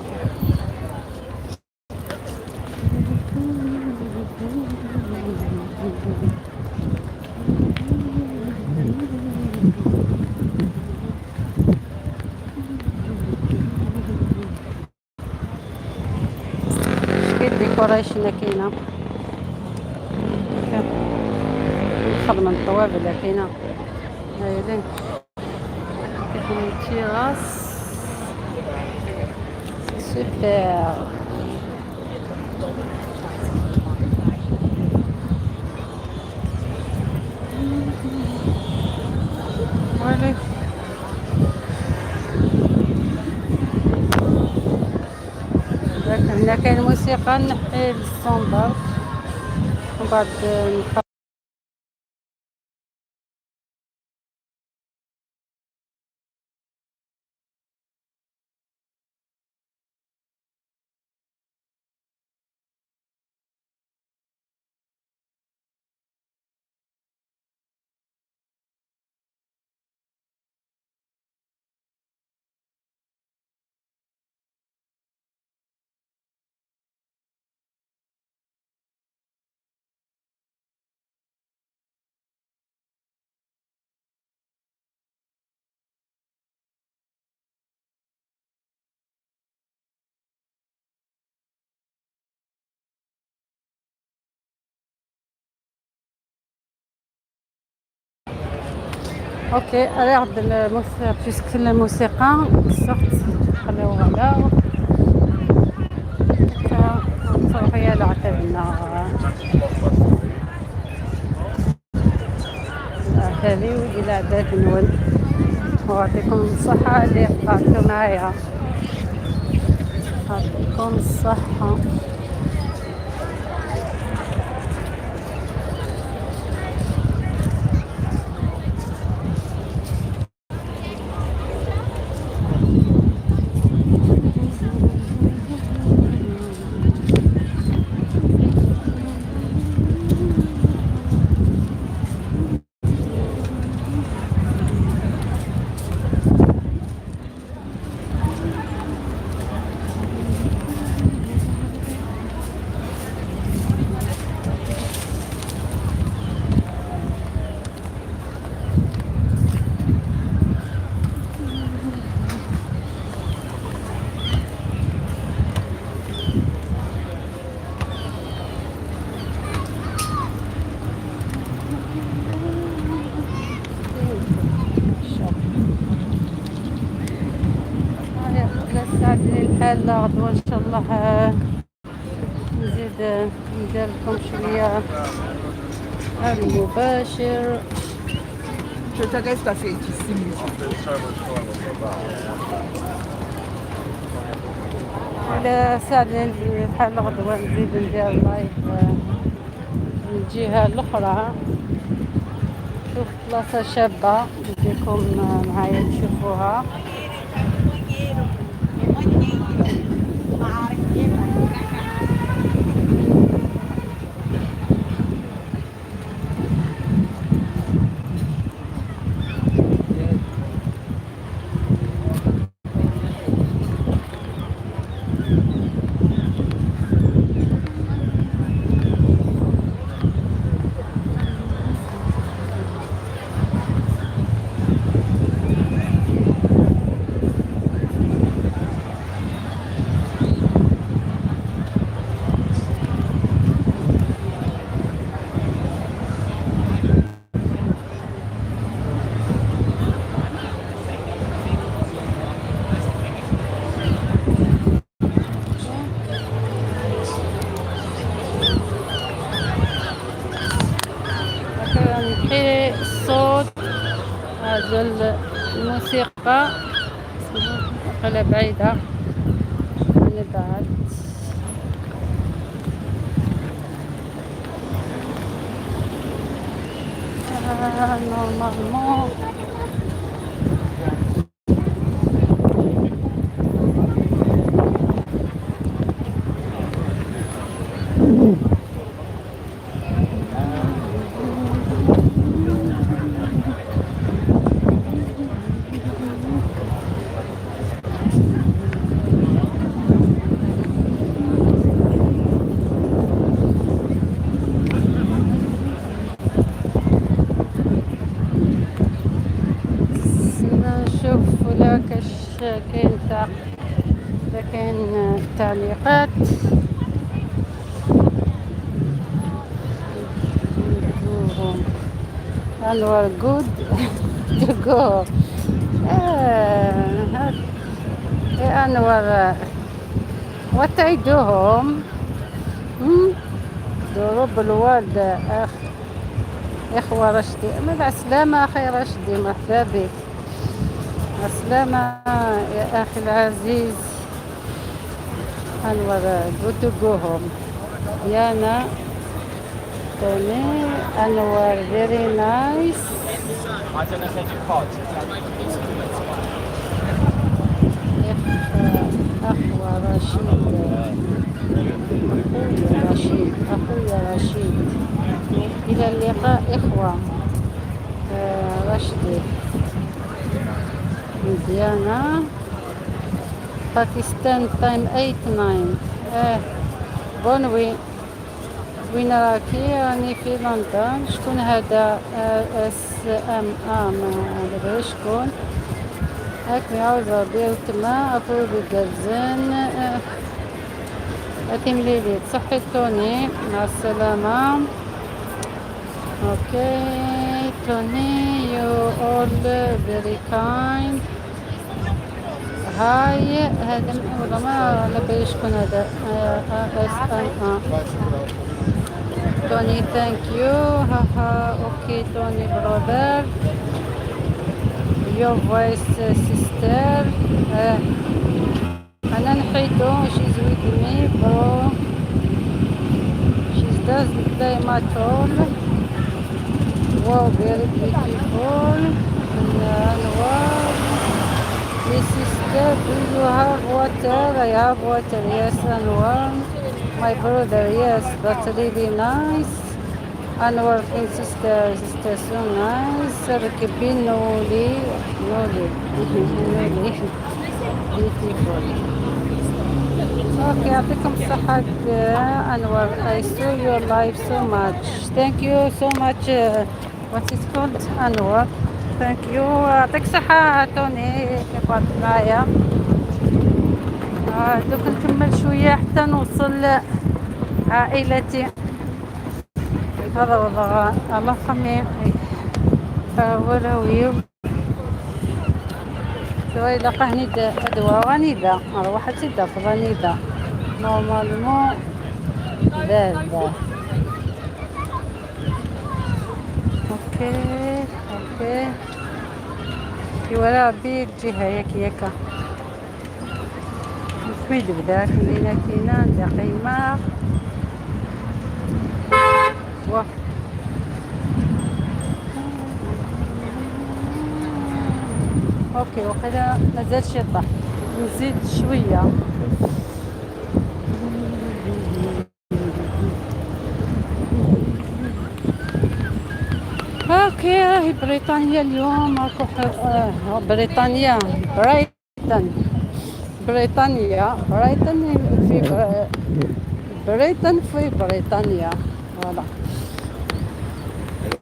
كاين décoration كاينه، خدمة الطوابل كاينه. هايلين، كاين terrasse، super. Voilà. هنا كاين موسيقى، نحي ال son برك ومن بعد OK regarde الموسيقى، puisque الموسيقى صرت خليوها لا تروحي العتبنا العتابي وإلى عداد نول. ويعطيكم الصحة اللي قعدتوا معايا، يعطيكم الصحة. هيا لا ساعدني الحال، غدوة ان شاء الله نزيد ندير لكم شوية المباشر. Je te reste à faire ici. إلا ساعدني الحال غدوة نزيد ندير live من الجهة الأخرى. شوف بلاصة شابة نديكم معايا تشوفوها. نحي الصوت هذا الموسيقى قلة بعيدة نبعد. Normalement كاين إذا كاين تعليقات. أنور good to go. أنور what I do home. ضروب الوالدة. أخ إخوة رشدي، مع السلامة أخي رشدي، مرحبا بك. مع السلامة يا أخي العزيز أنور. good to go home. ديانا توني أنور very nice. I don't know if they do cards. أخوة رشيد، أخويا رشيد، أخويا رشيد، إلى اللقاء إخوة. رشدي ديانا. باكستان time 8 9. Bonne nuit. وين راكي؟ راني في لندن. شكون هذا؟ SMA ما على شكون هاك. يعاود ربي وتما افو بجزن اتم ليلي. صحي توني، مع السلامة. Okay توني، you all very kind. Hi هذا والله ما على بالي شكون هذا. SMA توني thank you. ها ها okay توني brother، your voice sister. انا نحيتو. She's with me bro, she's doesn't play much all. Wow, very beautiful. انوار. My sister, do you have water? I have water, yes, Anwar. My brother, yes, that's really nice. Anwar, sister, sister, so nice. ركبي نولي نولي نولي beautiful. Okay, يعطيكم الصحة أنور. I saw your live so much. Thank you so much. What is called أنور. Thank you. يعطيك الصحة توني كيف معايا. دوك نكمل شوية حتى نوصل عائلتي. هذا والله الله خمي ولو سواء لقى دواء غني ذا اروح تدا فغني ذا normalement ذا ذا. Okay ولا بي الجهة ياك ياك نكويد بداك لينا كينا دقيمة واه. Okay وقيلا مازال شي طاح، نزيد شويه. Okay راهي بريطانيا اليوم راكو بريطانيا برايتون، بريطانيا برايتون في بريتون في بريطانيا. Voilà.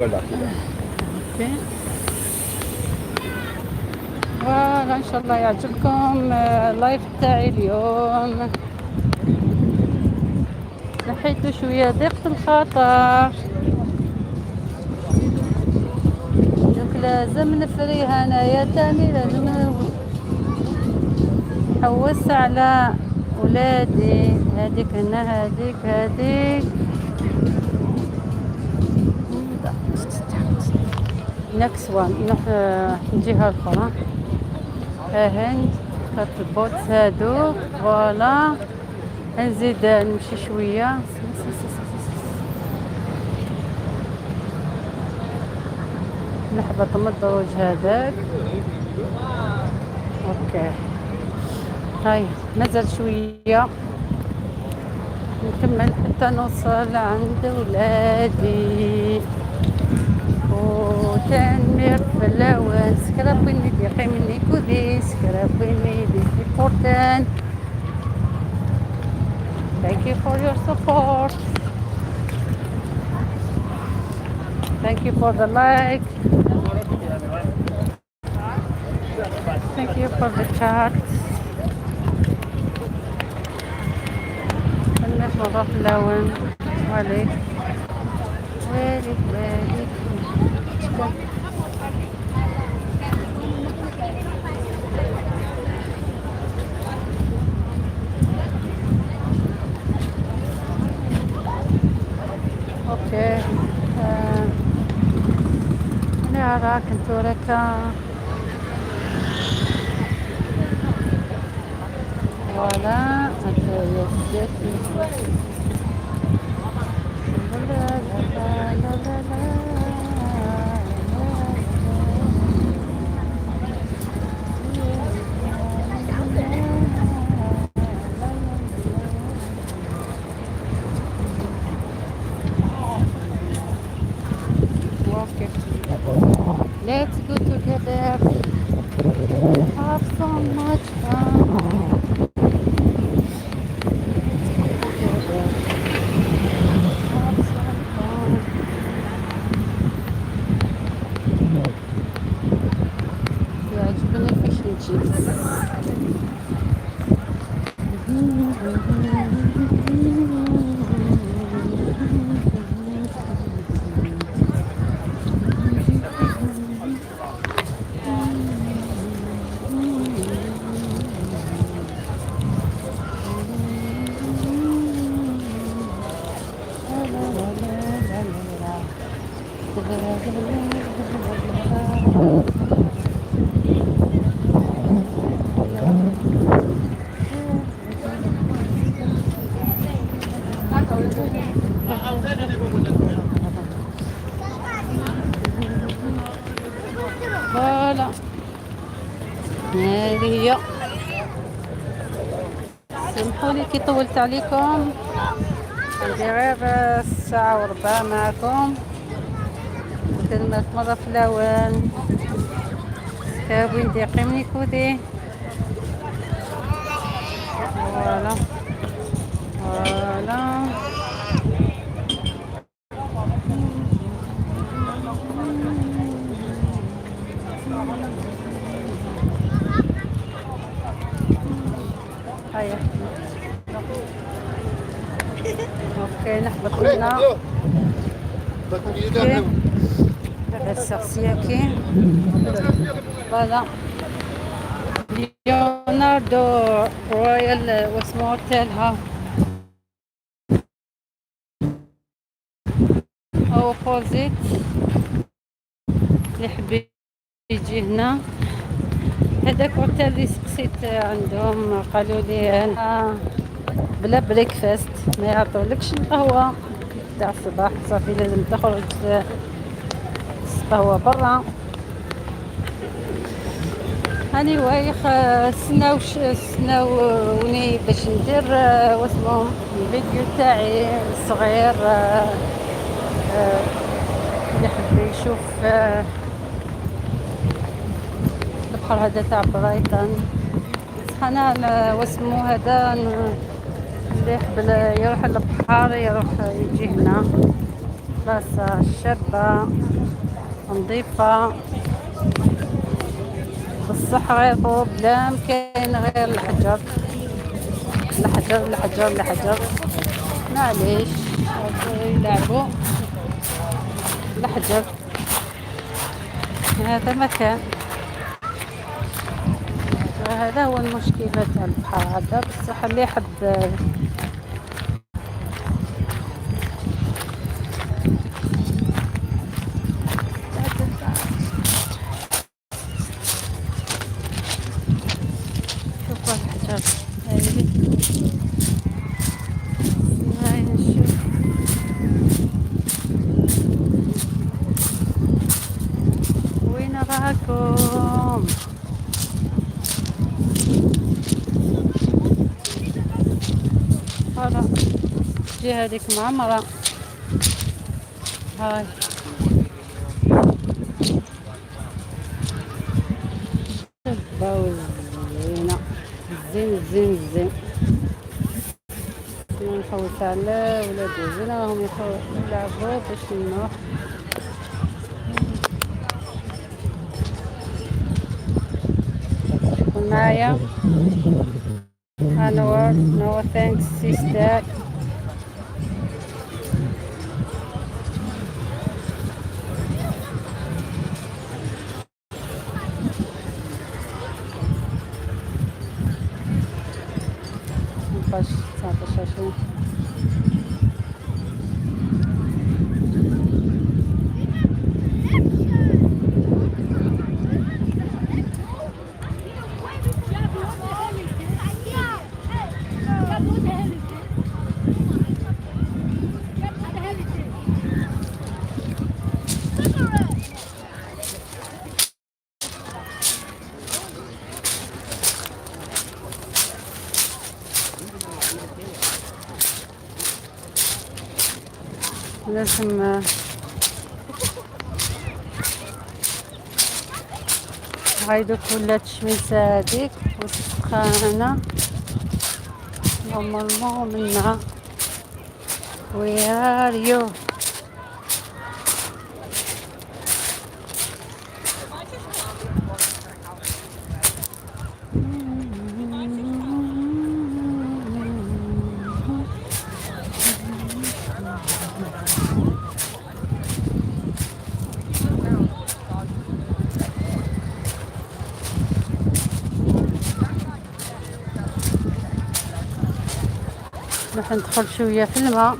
Okay voilà، ان شاء الله يعجبكم ال live تاعي اليوم. نحيتو شويه ضيقة الخاطر، دوك لازم نفريها انايا تاني، لازم نحوس على ولادي. هذيك هنا، هذيك هذيك next one. نروح الجهة الأخرى. هند كات ال bots هادو. Voilà نزيد نمشي شوية. نحبط من الدروج هذاك. Okay هاي مازال شوية نكمل حتى نوصل عند ولادي. وتنمير في اللون سكرابيني دي قيمني كودي سكرابيني دي important. Thank you for your support. Thank you for the like. Thank you for the chat. الناس مرة في اللون وليك وليك وليك شكون؟ Okay. انا راك انتو راك voilà. Yes, yes. لا لا لا لا لا. Okay. Let's go together. Have so much fun. Let's go together. Have some fun. يعجبني fish and chips. Voilà. هذه هي. سمحوا لي كي طولت عليكم، عندي غير ساعة وربع معكم. كلمة مرة في الأول كابوين ديقي من كودي. Voilà, voilà. هيا okay نحبط هنا. Okay. هذا السيرسياكي. Voilà, ليوناردو رويال واسمه اوتيل ها opposite. اللي يحب يجي هنا هذاك اوتيل اللي سقسيت عندهم قالوا لي انا بلا breakfast، ما يعطولكش القهوة تاع الصباح، صافي لازم تخرج القهوة برا. Anyway, سناوني باش ندير واسمو الفيديو تاعي الصغير. اللي يحب يشوف البحر هذا تاع برايتون، بصح انا واسمو هذا اللي يحب يروح للبحر يروح يجي هنا، بلاصة شابة نظيفة، بصح غير problème كاين غير الحجر الحجر الحجر الحجر. معليش يلعبوا الحجر، هذا مكان. هذا هو المشكلة تاع البحر هذا. بصح اللي يحب شوفوا الحجر هاي هاي نشوف. وين راكم؟ Voilà, الجهة هذيك معمرة. هاي شابة وزينة، زين زين زين. نحوس على ولاد الزينة راهم يلعبوا باش نروح. معايا؟ انور، no thanks sister. 19، 20. لازم هايدوك ولات الشميسة هذيك والسخانة normalement منها. Where are you? نروح ندخل شوية في الماء.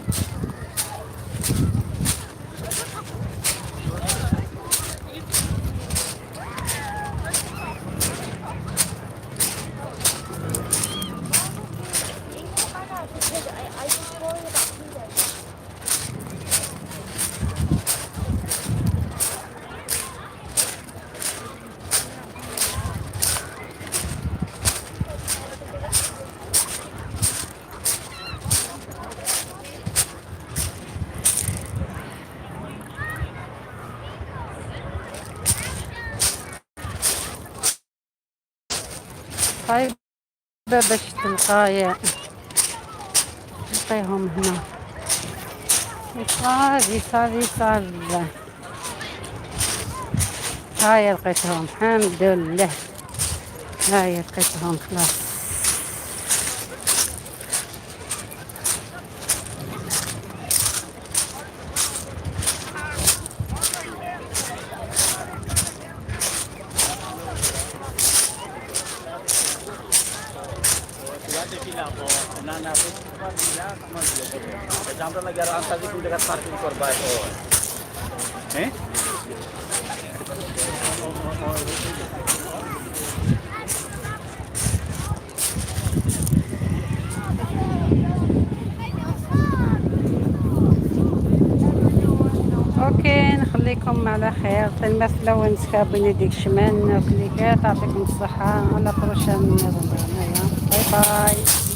طيب باش تلقاي تلقيهم هنا. صافي صافي صافي، هاي لقيتهم الحمد لله، هاي لقيتهم خلاص. হ্যাঁ। OK، نخليكم على خير. تنمثلوا ونسكابوني ديك شمان وكليكات. يعطيكم الصحة، à la prochaine. Bye bye.